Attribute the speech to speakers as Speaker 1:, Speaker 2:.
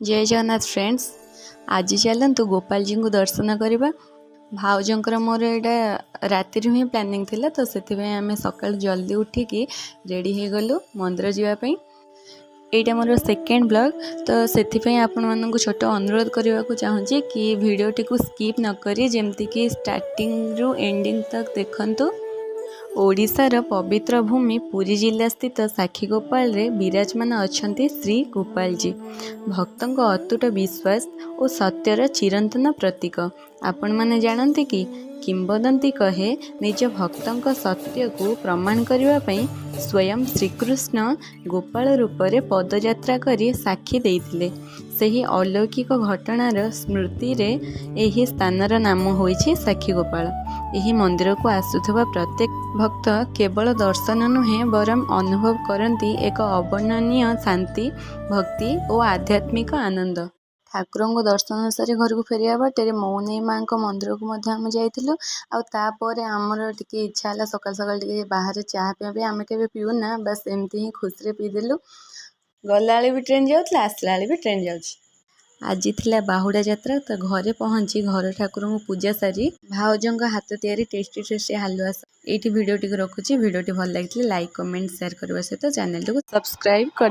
Speaker 1: ଜୟ Jagannath friends. ଆଜି ଚାଲନ୍ତୁ ଗୋପାଳଜୀଙ୍କୁ ଦର୍ଶନ କରିବା। ଭାଉଜଙ୍କର ମୋର ଏଇଟା ରାତିରୁ ହିଁ ପ୍ଲାନିଂ ଥିଲା, ତ ସେଥିପାଇଁ ଆମେ ସକାଳୁ ଜଲ୍ଦି ଉଠିକି ରେଡ଼ି ହେଇଗଲୁ ମନ୍ଦିର ଯିବା ପାଇଁ। ଏଇଟା ମୋର ସେକେଣ୍ଡ ବ୍ଲଗ୍, ତ ସେଥିପାଇଁ ଆପଣମାନଙ୍କୁ ଛୋଟ ଅନୁରୋଧ କରିବାକୁ ଚାହୁଁଛି କି ଭିଡ଼ିଓଟିକୁ ସ୍କିପ୍ ନକରି ଯେମିତିକି ଷ୍ଟାର୍ଟିଂରୁ ଏଣ୍ଡିଂ ତକ୍ ଦେଖନ୍ତୁ। ଓଡ଼ିଶାର ପବିତ୍ର ଭୂମି ପୁରୀ ଜିଲ୍ଲା ସ୍ଥିତ ସାକ୍ଷୀଗୋପାଳରେ ବିରାଜମାନ ଅଛନ୍ତି ଶ୍ରୀ ଗୋପାଳଜୀ, ଭକ୍ତଙ୍କ ଅତୁଟ ବିଶ୍ୱାସ ଓ ସତ୍ୟର ଚିରନ୍ତନ ପ୍ରତୀକ। ଆପଣମାନେ ଜାଣନ୍ତି କି, କିମ୍ବଦନ୍ତୀ କହେ, ନିଜ ଭକ୍ତଙ୍କ ସତ୍ୟକୁ ପ୍ରମାଣ କରିବା ପାଇଁ ସ୍ୱୟଂ ଶ୍ରୀକୃଷ୍ଣ ଗୋପାଳ ରୂପରେ ପଦଯାତ୍ରା କରି ସାକ୍ଷୀ ଦେଇଥିଲେ। ସେହି ଅଲୌକିକ ଘଟଣାର ସ୍ମୃତିରେ ଏହି ସ୍ଥାନର ନାମ ହୋଇଛି ସାକ୍ଷୀଗୋପାଳ। ଏହି ମନ୍ଦିରକୁ ଆସୁଥିବା ପ୍ରତ୍ୟେକ ଭକ୍ତ କେବଳ ଦର୍ଶନ ନୁହେଁ, ବରଂ ଅନୁଭବ କରନ୍ତି ଏକ ଅବର୍ଣ୍ଣନୀୟ ଶାନ୍ତି, ଭକ୍ତି ଓ ଆଧ୍ୟାତ୍ମିକ ଆନନ୍ଦ। ଠାକୁରଙ୍କୁ ଦର୍ଶନ ସାରି ଘରକୁ ଫେରିବା ବାଟରେ ମଉନେଇ ମାଆଙ୍କ ମନ୍ଦିରକୁ ମଧ୍ୟ ଆମେ ଯାଇଥିଲୁ। ଆଉ ତାପରେ ଆମର ଟିକେ ଇଚ୍ଛା ହେଲା ସକାଳୁ ସକାଳୁ ଟିକେ ବାହାରେ ଚାହା ପିଇବା ପାଇଁ। ଆମେ କେବେ ପିଉନା, ବାସ୍ ଏମିତି ହିଁ ଖୁସିରେ ପିଇଦେଲୁ। ଗଲାବେଳେ ବି ଟ୍ରେନ୍ ଯାଉଥିଲା, ଆସିଲା ବେଳେ ବି ଟ୍ରେନ୍ ଯାଉଛି। ଆଜି ଥିଲା ବାହୁଡ଼ା ଯାତ୍ରା। ତ ଘରେ ପହଞ୍ଚି ଘର ଠାକୁରଙ୍କୁ ପୂଜା ସାରି ଭାଉଜଙ୍କ ହାତ ତିଆରି ଟେଷ୍ଟି ଟେଷ୍ଟି ହାଲୁଆ। ଏଇଠି ଭିଡ଼ିଓଟିକୁ ରଖୁଛି। ଭିଡ଼ିଓଟି ଭଲ ଲାଗିଥିଲେ ଲାଇକ୍, କମେଣ୍ଟ, ସେୟାର କରିବା ସହିତ ଚ୍ୟାନେଲଟିକୁ ସବସ୍କ୍ରାଇବ୍ କରି